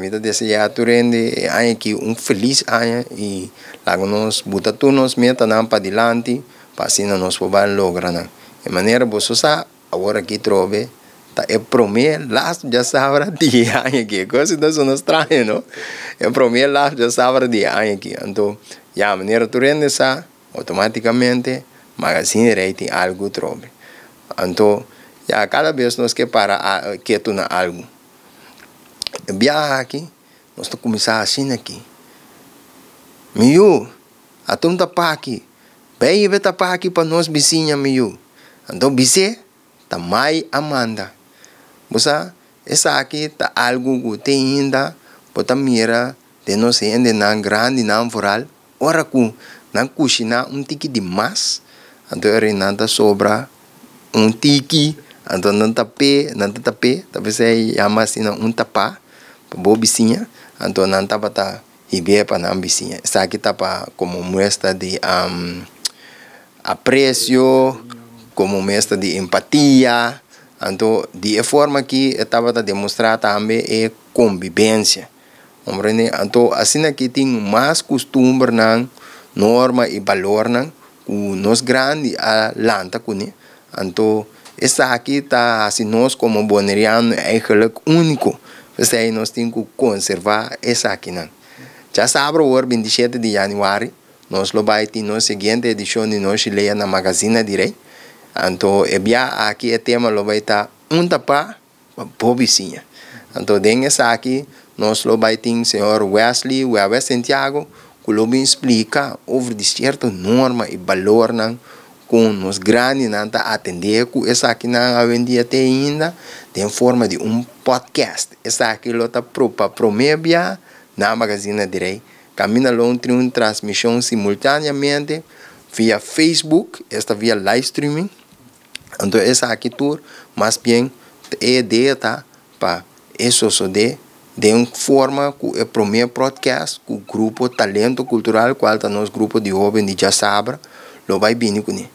Mi ta deseá tur hende e aña aki un felis aña i laga nos buta tur nos metanan padilanti pa asina nos por bai logra nan. E manera boso sa, awor aki trobe ta e promé last djasabra di e aña aki. E kos ta sona straño, no? E promé last djasabra di e aña aki. Anto, ya, manera tur hende sa, outomátikamente Magazine Rei tin algu trobe. Anto, ya, kada bes nos ke para ketu na algu. E biaha aki nos ta kuminsá asina aki, Mi yu, ata un tapaki, bai hiba e tapaki pa nos bisiña, mi yu. Anto bis'é, Ta mai a manda. Bo sa, esaki ta algu ku te ainda bo ta mira den nos hendenan grandinan foral, ora ku nan kushiná un tiki di mas, anto e ora nan ta sobra un tiki, anto nan ta p'e, nan ta tap'é, ta p'esei yama asina un tapá pa bo bisiña, anto nan tabata hib'é pa nan bisiña. Esaki ta pa komo muestra di apresio, komo muestra di empatia, anto di e forma aki e tabata demostrá tambe e kombibensia. Comprende? Anto asina aki tin mas kustumbernan, norma i balornan ku nos grandi a lanta kuné. Anto esaki ta hasi nos komo boneriano eigenlik úniko. P'esei nos tin ku konservá esakinan. Djasabra awor 27 di yanüari nos lo bai tin nos siguiente edishon di Noshi Lea na Magazina di Rei. Anto e bia aki e tema lo bai ta Un ta pa Pa bo bisiña. Anto den esaki nos lo bai tin señor Wesley Wewe Sentiago ku lo bin splika over di sierto norma i balornan ku nos grandinan ta atendé ku esakinan awendia te ainda den forma di un podcast. Esaki lo ta pa promé bia na Magazina di Rei. Kaminda lo tin un transmishon simultaneamente via Facebook, esta via live streaming. Anto esaki tur mas bien e idea ta pa e sosodé den un forma ku e promé prodcast ku grupo Talento Kultural kual ta nos grupo di hóben di djasabra lo bai bini kuné.